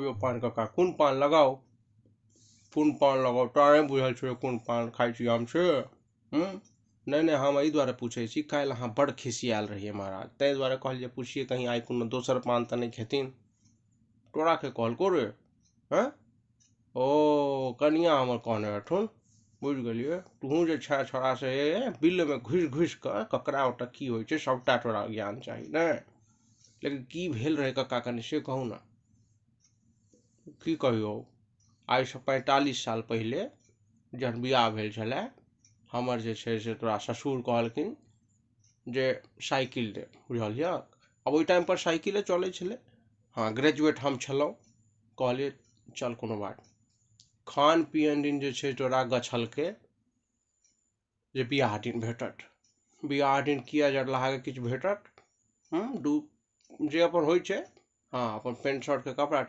यौ पान काका, कोन पान लगाउ? कोन पान लगाउ? तोरा नहि बुझल छौ कोन पान खाइ छी हम से? नहि नहि, हम एहि दुआरे पूछै छी, काल्हि अहाँ बड़ खिसियाएल रहियै महाराज, ताहि दुआरे कहलियै पुछियै कहीं आइ कोनो दोसर पान तऽ नहि खेथिन। तोरा के कहलकौ रे? हँ, ओ कनिया हमर कहने रहथुन, बुझि गेलियै। तुहूँ जे छे छोड़ा से बिलमे घुसि घुसि कऽ ककरा ओतऽ की होइ छै सभटा तोरा ज्ञान चाही ने। लेकिन की भेल रहै कक्का, कनि से कहू ने। की कहियौ, आइसँ 45 साल पहिले जहन बियाह भेल छलै हमर, जे छै से तोरा ससुर कहलखिन जे साइकिल दे, बुझलियै? आब ओहि टाइमपर साइकिले चलै छलै। हँ, ग्रेजुएट हम छलहुँ। कहलियै चल कोनो बात। खान पियन दिन जे छै तोरा गछलकै जे बियाह दिन भेटत। बियाह दिन किया जरलाहाके किछु भेटत? दू जे अपन होइ छै। हँ, अपन पेंट शर्टके कपड़ा।